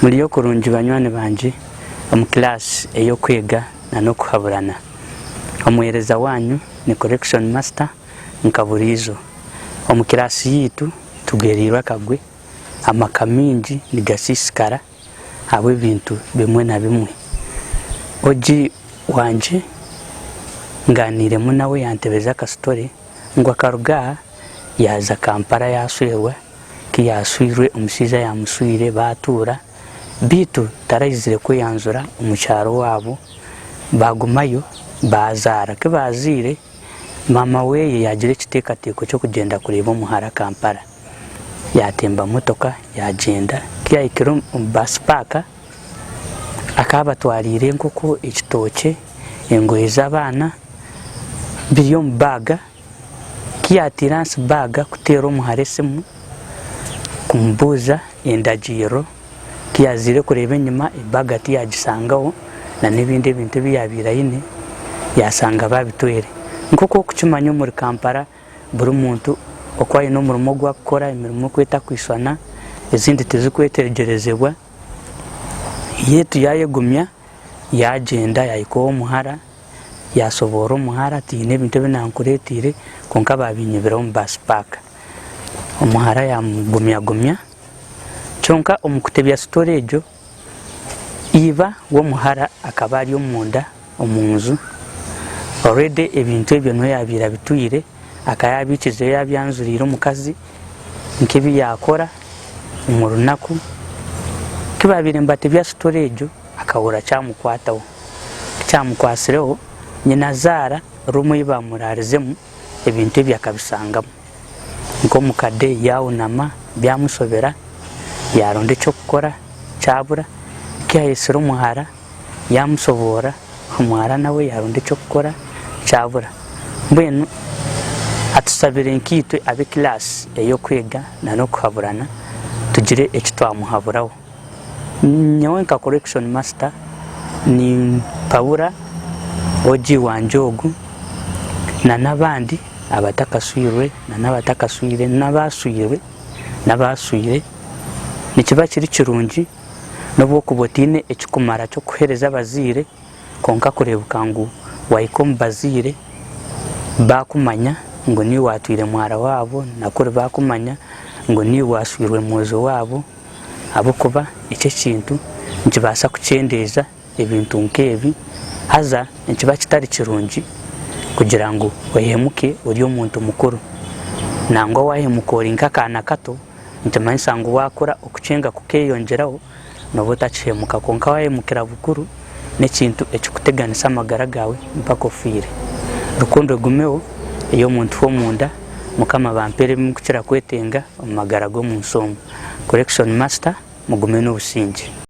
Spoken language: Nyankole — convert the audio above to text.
Muriyo kurungi banywani bangye omu class ey'okwega na n'okuhaburana. Omuheereza wanyu ni Correction Master nka buriijo. Omu class yaitu tugwereirwe akagwe, amaka maingi nigasiisikara ahabw'ebintu bimwe na bimwe. Ogi wangye nganiiremu nawe yantebeza akasitore ngu akaruga aha yaaza Kampala yaashwerwa. Ku yaashwirwe omushaija yaamushwire baatuura, beitu taraizire kweyanjura omu kyaro owaabo, baagumayo baazaara. Ku baazaire, maama we yaagira ekiteekateeko ky'okugyenda kureeba omuhara Kampala. Yaatemba motoka yaagyenda, ku yaahikire omu baasi paaka, akaba abatwariire enkoko, ekitookye, engoye z'abaana biri omu baaga. Ku yaataire ahansi baaga kuteera omuhara esimu kumubuuza endagiiriro, ku yaazaire kureeba enyima ebaaga tiyagisangaho n'ebindi ebintu ebi yaabaire aine yaashanga baabitwire. Nk'oku orikukimanya omuri Kampala buri muntu oku aine omurimo ogu arikukora, emirimo oku etarikushushana, ezindi tizikwetegyerezibwa, yaitu yaayegumya yaagyenda yaahika ow'omuhara. Yaasoboorora omuhara ati, Haine ebintu ebi naankureeteire kwonka baabinyibire omu baasi paaka. Omuhara yaamugumyagumya kyonka omu kutebya sitoore egyo, iba w'omuhara akaba ari omunda omu nju already ebintu ebyo niwe yaabaire abitwire, akaba yaabiikizeyo yaabyanjuriire omukazi nk'ebi yaakora omu runaku. Ku baabaire nibatebya sitoore egyo, akahurira kyamukwataho. Ku kyamukwatsireho, nyinazaara ruumu ei baamuraarizemu ebintu ebyo akabisangamu. Nk'omukade yaahunama byamushobera, yaaronda eky'okukora kyabura. Ku yaayetsire omuhara yaamushoboorora, omuhara nawe yaaronda eky'okukora kyabura. Mbwenu atushabire nkaitwe ab'ekilaasi ey'okwega n'okuhaburana tugire eki twamuhaburaho. Nyowe nka correction master nimpabura ogi wangye ogu na n'abandi abatakashwirwe na n'abatakashwire n'abashwirwe n'abashwire nikiba kiri kirungi n'obu okuba otaine ekikumara ky'okuheereza abazaire kwonka kureebeka ngu wahika omu bazaire baakumanya ngu niiwe watwire muhara waabo na kuri baakumanya ngu niiwe washwirwe mwojo waabo. Ahabw'okuba eki ekintu nikibaasa kukyendeeza ebintu nk'ebi, haza nikiba kitari kirungi kugira ngu ohemuke ori omuntu mukuru. Nangwa waahemuka ori nk'akaana kato, nikimanyisa ngu waakura okukyenga kukeeyongyeraho nooba otakihemuka. Kwonka waahemukira bukuru, n'ekintu ekirikuteganisa amagara gaawe mpaka ofiire. Rukundo egumeho ey'omuntu w'omunda, Mukama abampeere ebi murikukira kwetenga omu magara g'omunsi omu. Correction Master, mugume n'obusingye.